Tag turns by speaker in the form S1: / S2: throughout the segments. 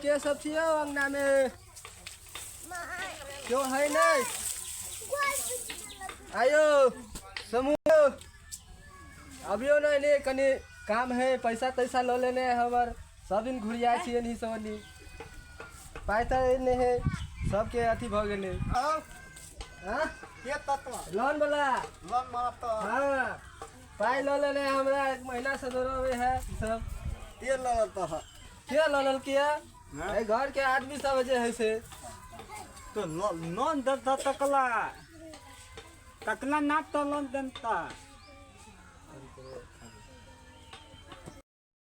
S1: के सब छियौ अंगना में क्यों है नहीं आयो समूह अभियो नहीं नहीं कनी काम है पैसा तैसा लऽ लेने है हमर सब दिन घुरिया छियै नहीं सब नहीं पाइ तऽ नहि है सबके अथी भऽ गेलै आउ हाँ
S2: के तत्व
S1: लोन वाला
S2: लोन मारत
S1: हाँ पाइ लऽ लेने है हमरा एक महीना से दौड़बै है ई सब
S2: के लड़त है
S1: के लऽ लेलकै है
S2: हाँ?
S1: एहि घर के आदमी सब जे है से
S2: तो लोन दत तकला तकला ना तो लोन देता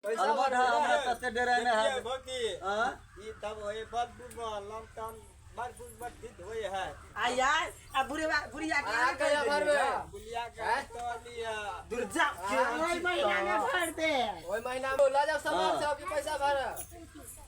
S1: पैसा
S3: अलबट है हमरा तते डरे ने है
S2: भौजी
S3: हाँ?
S2: ई तब होए बड़ बुढ़बा लम तम बड़ बुढ़बा ठीक होए है
S4: आ यार आ बुढ़वा बुढ़िया के
S1: आ कहिया भरबै
S2: बुलिया के तो लिया
S4: दुर्जा
S5: ओहि महीना में भर दे
S1: ओहि महीना में लऽ जाओ सामान
S3: हाँ।
S1: सब के पैसा भर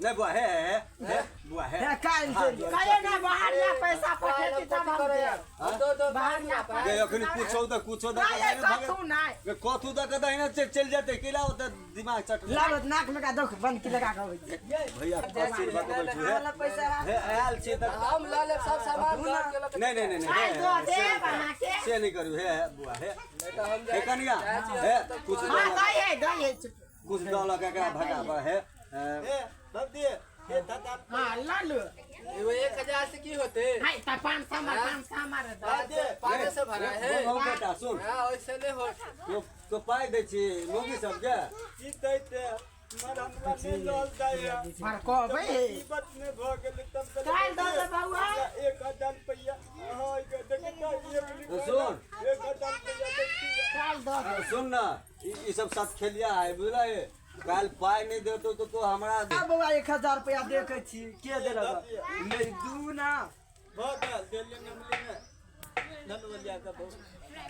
S3: नहीं बुआ हे हे हे बुआ हे
S4: हे काल
S3: हाँ,
S4: से
S5: कहियो ना बाहर या पैसा पठेती तब हम देब।
S3: हाँ?
S1: दो दो
S5: बाहर ना
S3: गे अखनी कुछो त कुछो द
S5: नहीं कथू नहीं
S3: गे कथू द के दहिना चल चल जेते किला ओते दिमाग चट
S4: लाओ नाक में का दुख बंद की लगा के अबै छी।
S3: भैया अस्थिर भऽ के बैठू हे
S4: वाला पैसा राख।
S3: हे आयल छी त
S1: हम लऽ लेब सब सामान घर के लऽ के
S3: नहीं नहीं नहीं
S5: नहीं
S3: नहीं
S5: दो देब अहाँके
S3: से नहीं करू हे हे बुआ हे
S1: नहीं तऽ हम
S3: हे कनिया
S1: जाइ छियै,
S3: हे
S1: तऽ
S3: कुछ
S5: हाँ
S3: दऽ
S5: दही है दही है चुप।
S3: कुछ दऽ लऽ के एकरा भगाबऽ हे
S2: ए भौजी हे दादा
S5: हाँ लऽ लू
S1: एगो 1000 से की होते
S5: हाय तऽ 500 मार 500 मार दे
S1: पाँच सौ भरा है
S3: हो बेटा सुन
S1: हाँ ओइसे नहीं हो
S3: तो तो पाइ दै छी मौगी सबके
S2: की दैते मर हमरा नहीं लल जाय है
S5: भर कहबै
S2: ई बात में भ गेलै तब कहलियै,
S5: काल्हि दऽ दे बौआ।
S2: हमरा 1000 रुपैआ हाँ के देखी तऽ एक
S3: तो सुन
S2: 1000 रुपैआ देखी
S5: काल्हि दऽ दे
S3: सुन ना ई सब साथ खेलिया है बुझलै काल्हि पाइ नहि देतौ तो तो हमरा
S4: आ बौआ 1000 रुपया देखै छी के देलक नहीं दू ना
S2: भऽ गेल देलियै नमली ने धनवलिया के बहुत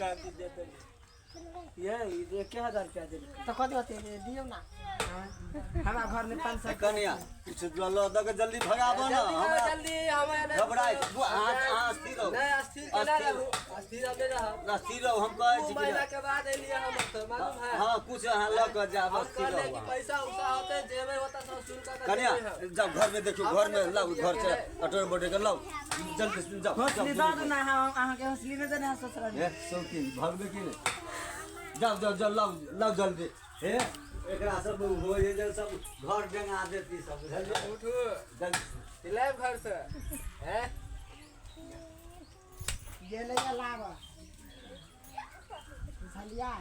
S2: काटी दे देलियै
S4: ये ई 1000 रुपया देलक
S5: तऽ कथी होतै दियौ ना
S4: हमरा घर में 500
S3: कनिया कुछ लऽ लऽ दऽ के जल्दी भगाबऽ ना
S1: जल्दी करो,
S3: हमरा
S1: जल्दी हमें
S3: घबराइ बुआ, अहाँ अहाँ स्थिर रहू
S1: नहीं अस्थिर केना रहू अस्थिर हम नहीं रहब
S3: स्थिर रहू हम कहै
S1: दू
S3: छी कि
S1: महीना के बाद एलियै हम तो मालूम है
S3: हँ कुछ अहाँ लऽ कऽ जायब
S1: हम
S3: स्थिर
S1: कहले
S3: रहू
S1: कि
S3: अहाँ।
S1: पैसा उसा होते जेबै होता सब सुन कर
S3: कनिया जाओ घर में देखियो घर में लाओ घर से अटोर बटोर के लाओ जल्दी से जाओ
S4: हौसली दऽ दू ना हम अहाँके हौसली नहि देने ससुराल
S3: हे सौती भगबे की नहीं जाओ जाओ जाओ लाओ लाओ जल्दी हे एकरा सब हो जे जे सब घर डेंगा देती सब बुझलियै
S1: उठू
S3: जल्दी
S1: चिल्लाएब घर से हैं
S5: गेलै लाबऽ बुझलियै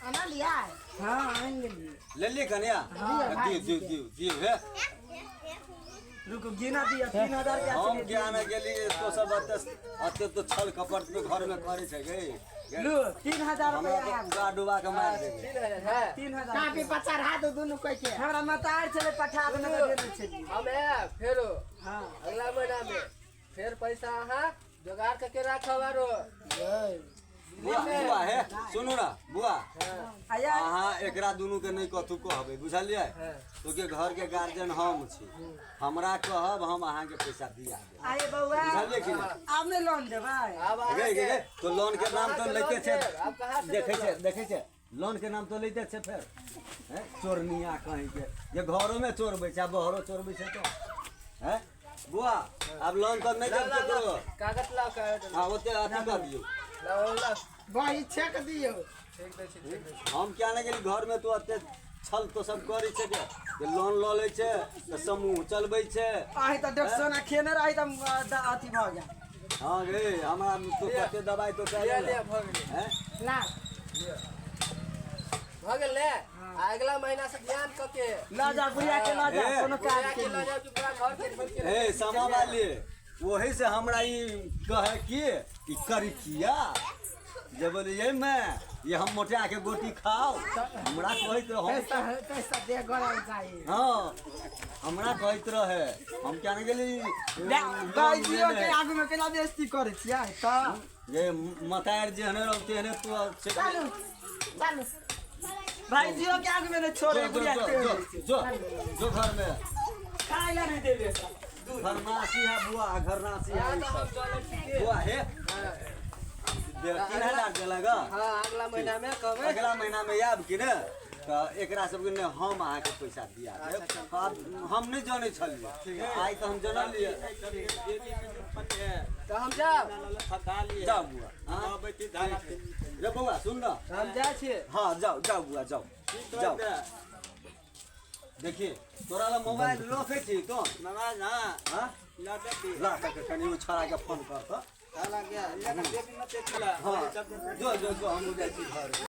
S5: आनलियै
S4: हाँ आनि लेलियै
S3: ले लिए कनिया दियौ दियौ दियौ दियौ हे
S4: रुकू गिना दिअ 3000 रुपया
S3: हम
S4: छलै।
S3: ज्ञान गेलियै तो सब अते अते तो छल कपट में घर में करे छै गे
S4: लू 3000
S3: हमरा
S4: रुपया
S3: तो उगा डुबा के मार देबै
S1: 3000 है
S4: 3000
S5: कापी पर चढ़ा दू दुनू कोइ के
S4: हमरा मतार छलै पठा देने तऽ देने छलियै
S1: हम आयब फेरो
S4: हाँ
S1: अगला महीना में फेर पैसा अहाँ जोगाड़ करके राखब आरो
S3: बुआ बुआ हे सुनू ना बुआ
S4: आया
S3: अहाँ एकरा दुनू के नहि कथू कहबै बुझलियै तो के घर के गार्जियन हम छी हमरा कहब हम अहाँके पैसा दिया देब
S4: आये बौआ
S3: बुझलियै कि नहि
S4: आब नहि लोन देबै
S1: आब
S3: गे गे गे तो लोन के नाम तो
S1: अहाँके
S3: लैते
S1: लोन
S3: छै
S1: देब, आब कहाँ से
S3: देखै
S1: देब
S3: छै देखै छै लोन के नाम तो लैते छै फेर हैं चोरनिया कहीं के जे घरो में चोरबै छै आ बहरो चोरबै छै तो हैं बुआ आब लोन तो नहि देब केकरो
S1: कागज लाओ कागज
S3: हाँ ओते अथी कर दियौ
S1: लाओ लाओ
S5: बही छेक दियौ
S1: ठीक दै छी ठीक दै छी
S3: हम क्या नहि गेली घर में तो एते छल तो सब करै छै के जे लोन लऽ लै छै तऽ समूह चलबै छै
S4: अहीं तऽ डेढ़ सोना खेने रही तऽ अथी भऽ गेल
S3: हाँ गे हमरा तो कते दबाइ तो
S1: लिअ
S3: कए
S1: लिअ भऽ गेलै
S3: हैं
S5: ला
S1: भऽ गेल ने आ अगला महीना से ध्यान कऽ के
S4: लऽ जा बुढ़िया के लऽ जा
S3: ए,
S4: कोनो काज
S1: बुढ़िया
S4: के
S1: के लऽ
S4: लिए
S1: जाउ कि पूरा घर के छोड़ के
S3: हे समा वाली वही से हमरा ई कहे कि ई करी किया जे बोलिए मैं ये हम मोटा के गोटी खाओ हमरा कहैत रहो
S5: पैसा पैसा दे गरम चाहिए
S3: हाँ हमरा कहैत रहे हम क्या नहीं गेली
S4: बाइजियो के आगू में केना बेइज्जती करै छियै तऽ
S3: ये मतार जेहने रहो तेहने तू
S5: चलू चलू
S4: भाई जियो के आग में नहीं छोड़े
S3: जो
S4: बुढ़िया
S3: जो
S4: तेल
S3: जो जो जो घर में
S4: खाइला नहीं देबे
S3: घरनासी है बुआ घरनासी है ई सब। बुआ हे 3000 देलक
S1: हाँ अगला महीना में कहबै।
S3: अगला महीना में आयब कि ने तऽ एकरा सबके ने हम अहाँके पैसा दिया देब। आब हम नहि जनै छलियै, आइ तऽ हम जनलियै।
S1: तऽ हम जाउ।
S3: जाउ बुआ, हाँ? रे बौआ सुन न,
S1: तऽ हम जाइ छियै।
S3: हाँ जाउ जाउ बुआ जाउ जाउ। देखिए तोरा लग मोबाइल रखै छी तो? हाँ ला तऽ कनि ओ छोड़ाके फोन कर तऽ। हाँ जो जो जो हम जाइ छी घर।